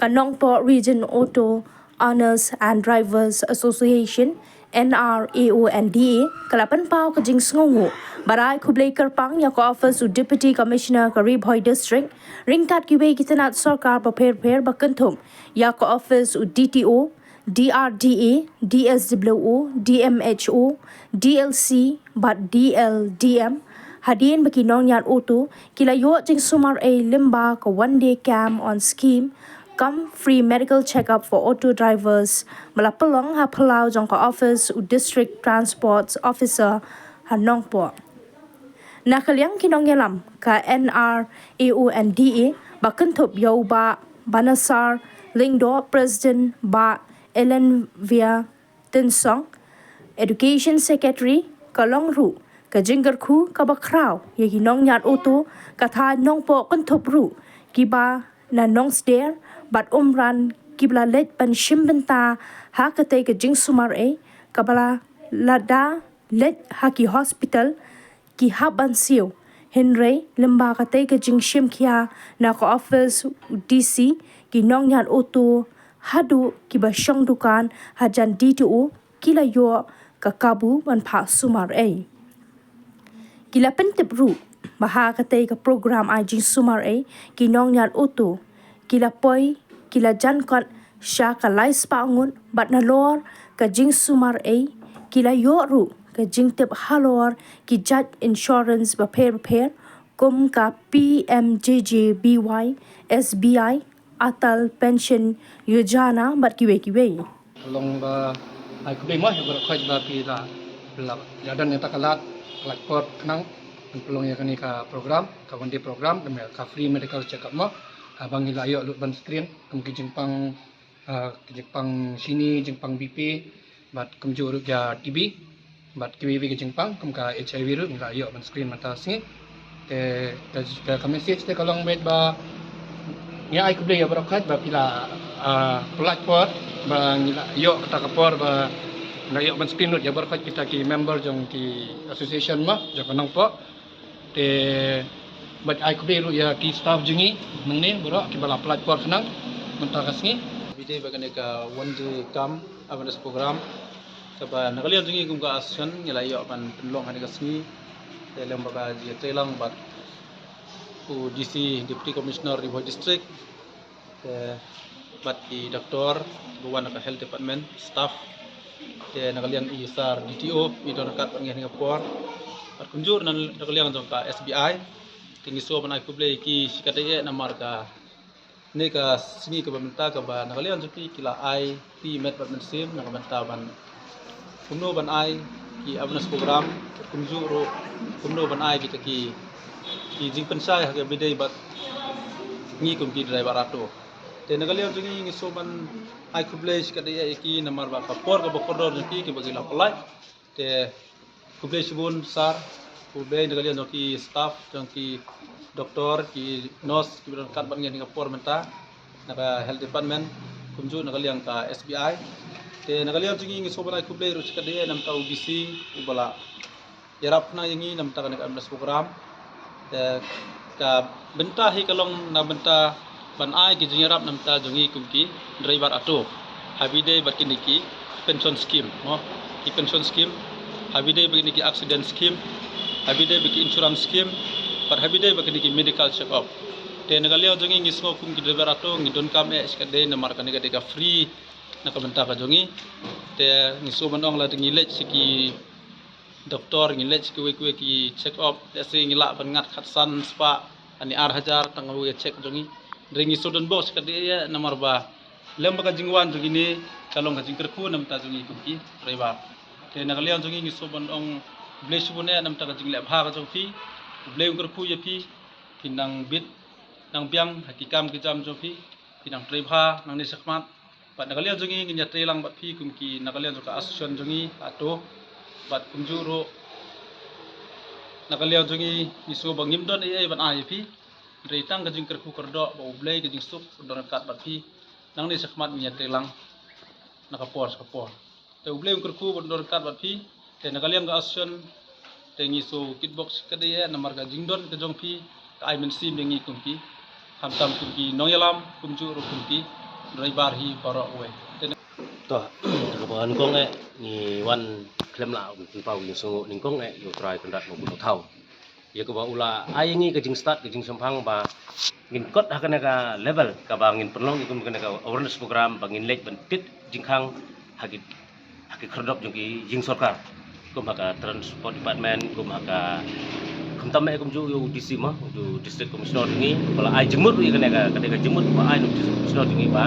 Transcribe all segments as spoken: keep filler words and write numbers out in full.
Nongpoh Region Auto Owners and Drivers Association, N R A O N D A, ka la pynpaw ka jingsngewnguh bad ai khublei kyrpang ïa ka office u Deputy Commissioner ka Ri Bhoi District ryngkat kiwei ki tnat sorkar bapher bapher ba kynthup ïa ka office u D T O, D R D A, D S W O, D M H O, D L C bad D L D M, hadien ba ki nongñiad auto ki la ïoh jingsumar ei lyngba ka one day camp on scheme cum free medical checkup for auto drivers, ba la pynlong ha phyllaw jong ka office u District Transport Officer ha Nongpoh. Na ka liang ki nongïalam ka N R A O N D A ba kynthup ïa u Bah Banasar Lyngdoh, President, Bah Elenvia Tynsong, Education Secretary, ka long ruh ka jingkyrkhu kaba khraw ïa ki nongñiad auto ka thaiñ Nongpoh, kynthup ruh kiba na Nongsder bad Umran kiba la leit ban shim bynta ha katei ka jingsumar ei, kaba la lada leit ha ki hospital ki hap ban siew. Hynrei lyngba katei ka jingshim khia na ka office u D C, ki nongñiad auto haduh kiba shong dukan hajan D T O ki la ïoh ka kabu ban phah sumar ei. Ki la pyntip ruh ba ha katei ka program ai jingsumar ei, ki nongñiad auto ki la poi, ki la jan kot sha ka lai spah ngut bad nalor ka jingsumar ei ki la ïoh ruh ka jingtip halor ki jait insurance bapher bapher kum ka P M J J B Y, S B I, Atal Pension Yojana bad kiwei kiwei. Ka long ba ai khublei mo ïa baroh khoit ba phi la, la, la don ïa ka lad, ka lad por khnang ban pynlong ïa kane ka program, ka one day program, ka free medical check up mo, ha ba ngi la ïoh lut ban screen kum ki jingpang, ah, ki jingpang shini, jingpang B P, bad kumjuh ruh ïa T B, bad kiwei kiwei ki jingpang kum ka H I V ruh ngi la ïoh ban screen mynta ka sngi. Te ka, ka, ka message te ka long beit ba ngi ai khublei ïa baroh khoit ba phi la, ah, pynlait por ba ngi la ïoh kata ka por ba ngi la ïoh ban screen lut ïa baroh khoit kita ki member jong ki association mo jong ka Nongpoh. Te bad ai khublei ruh ïa ki staff jong ngi nangne baroh kiba la pynlait por khnang mynta ka sngi. Bad dei ba kane ka one day camp awareness program kaba na ka liang jong ngi kum ka association ngi la ïoh ban pynlong ha kane ka sngi. Te lem bad ka jingïatreilang bad u D C, Deputy Commissioner Ri Bhoi District, te bad ki doctor ba wan na ka health department staff, te na ka liang i sir D T O i don ryngkat bad ngi ha kane ka por, bad kumjuh na ka liang jong ka S B I. Te ngi sngewbha ban ai khublei ïa ki shikatdei eh namar ka ne ka sngi kaba mynta kaba na ka liang jong ki ki la ai phi met bad mynsiem na ka bynta ban kumno ban ai ki awareness program, kumjuh ruh kumno ban ai kita ki, ki jingpynshai ha kaba ïadei bad ngi kum ki driver auto. Te na ka liang jong ngi ngi sngewbha ban ai khublei shikatdei ïa ki namar ba ka por kaba kordor jong ki kiba ki la pynlait. Te khublei shibun sir, khublei na ka liang jong ki staff, jong ki doctor, ki nurse kiba don ryngkat bad ngi ha kane ka por mynta na ka health department, kumjuh na ka liang ka S B I. Te na ka liang jong ngi ngi sngewbha ban ai khublei ruh shikatdei eh na ka bynta u D C uba la ïarap khnang ïa ngi na ka bynta kane ka awareness program. Te ka bynta hi ka long na bynta ban ai ki jingïarap na ka bynta jong ngi kum ki driver auto, ha kaba ïadei bad kine ki pension scheme mo, ki pension scheme, ha kaba ïadei bad kine ki accident scheme, ha kaba ïadei bad ki insurance scheme, bad ha kaba ïadei bad kine ki medical check up. Te na ka liang jong ngi ngi sngew kum ki driver auto ngi donkam eh shikatdei namar kane ka dei ka free na ka bynta ka jong ngi. Te ngi sngewbha ban ong lada ngi leit sha ki doctor, ngi leit sha kiwei kiwei ki check up, lehse ngi lah ban ngat khatsan spah lane ar hajar tang kawei ka check jong ngi. Hynrei ngi sngewdon bok shikatdei eh namar ba lem bad ka jingwan jong kine ka long ka jingkyrkhu na ka bynta jong ngi kum ki driver. Te na ka liang jong ngi ngi sngewbha ban ong khublei shibun eh na ka bynta ka jingleh bha ka jong phi. Khublei un kyrkhu ïa phi, phin nang bit nang biang ha ki kam ki jam jong phi, phin nang trei bha nangne shakhmat. Bad na ka liang jong ngi ngin ïatreilang bad phi kum ki na ka liang jong ka association jong ngi auto. Bad kumjuh ruh na ka liang jong ngi ngi sngewbha ba ngim don ei ei ban ai ïa phi. Hynrei tang ka jingkyrkhu kyrdoh ba U Blei ka jingsuk un don ryngkat bad phi nangne shakhmat, ngin ïatreilang na ka por sha ka por. Te U Blei un kyrkhu ban don ryngkat bad phi. Te na ka liang ka association te ngi sngewkit bok shikatdei eh namar ka jingdon ka jong phi ka ai mynsiem ïa ngi kum ki, khamtam kum ki nongïalam, kumjuh ruh kum ki Raibar hi parok wei. To, kaba nyngkong eh, ngi wan khlem lah ban pynpaw ïa u sngewbha nyngkong eh, ïa u Trai Kynrad Mawbun Nongthaw. Ïa kaba u la ai ïa ngi ka jingstad, ka jingshemphang ba ngin kot ha kane ka level, kaba ngin pynlong ïa kum kane ka awareness program, ba ngin leit ban peit jingkhang ha ki, ha ki khyrdop jong ki jingsorkar. Kum ha ka Transport Department, kum ha ka, khamtam eh kumjuh ïa u D C mo, u District Commissioner jong ngi, ba la ai jingmut ïa kane ka, kane ka jingmut ba ai u District Commissioner jong ngi ba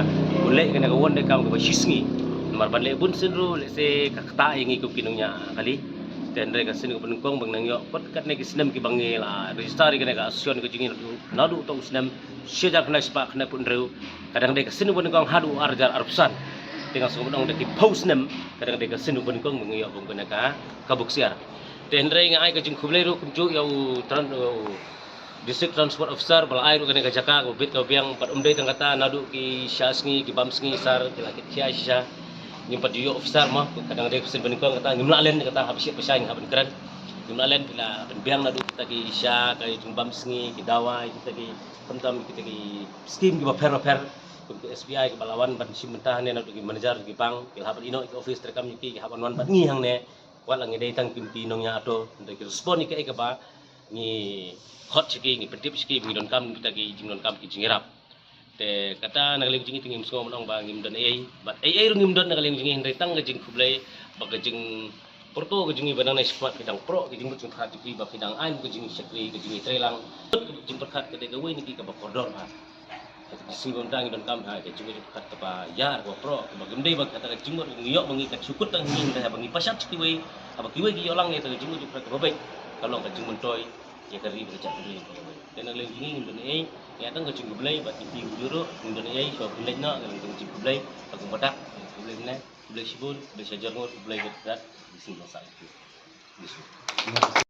un leh kane ka won dei kam kaba shisngi. Namar ban leh bun sien ruh, lehse ka ktah ïa ngi kum ki nongñiah kali. Te hynrei ka sien kaba nyngkong ba nang ïoh kot katne ki snem kiba ngi la register ïa kane ka association ka jong ngi naduh, naduh uto u snem shi hajar khyndai spah khyndai phew hynriew. Ka dang dei ka sien kaba nyngkong haduh ar hajar arphew san. Te nga sngewbha ban ong da ki phew snem, ka dang dei ka sien kaba nyngkong ba ngi ïoh kum kane ka, ka buksiar. Te hynrei nga ai ka jingkhublei ruh kumjuh ïa u tran-, u District Transport Officer ba la ai ruh kane ka jaka kaba bit kaba biang, bad ym dei tang kata, naduh ki sha sngi, ki bam sngi sar ki la kit khia shisha. Ngim pat ju ïoh officer mo, ka dang dei ka sien ba nyngkong kata, ngim lah len kata, haba shah pyrshah ngi hap ban kren. Ngim lah len, phi la pynbiang naduh kita ki sha ka jingbam sngi, ki dawai, kita ki, khamtam kita ki skim kiba pher ba pher. Kum ki S B I kiba la wan ban shim bynta hangne, naduh ki manager ki bank, ki la hap ban ïehnoh ki office treikam ïa ki, ki hap ban wan bad ngi hangne. Wat la ngi dei tang kim ki nongñiah auto, hynrei ki respond ïa kaei kaba ngi khot sha ki, ngi pyntip sha ki, ngi donkam kita ki jingdonkam ki jingïarap. Te kata na ka liang jong ngi te ngim sngew ban ong ba ngim don ei ei, bad ei ei ruh ngim don na ka liang jong ngi, hynrei tang ka jingkhublei bad ka jingpyrto ka jong ngi ba nangne shakhmat phi dang proh ki jingmut jingpyrkhat jong phi, ba phi dang ai ka jingshakri, ka jingïatreilang. Ka jingpyrkhat ka dei kawei na ki kaba kordor bha. Ka jingmut ngi donkam ha ka jingmut jingpyrkhat kaba ïar kaba proh, kaba ngim dei ba kata ka jingmut ngi ïoh ba ngi ka shu kut tang ngi, hynrei haba ngi pashat sha kiwei, haba kiwei ki ïoh lang ïa ka jingmut jingpyrkhat kaba beit, ka long ka jingmyntoi ïa ka ri bad ka jaitbynriew. Te na ka liang jong ngi ngim don ei ei, ngi ai tang ka jingkhublei bad ïa phi kumjuh ruh, ngim don ei ei, shuwa phin leit noh, ka long ka jingkhublei, ka kong badak, khublei mynne, khublei shibun, khublei shihajar nguh, khublei bad khublei.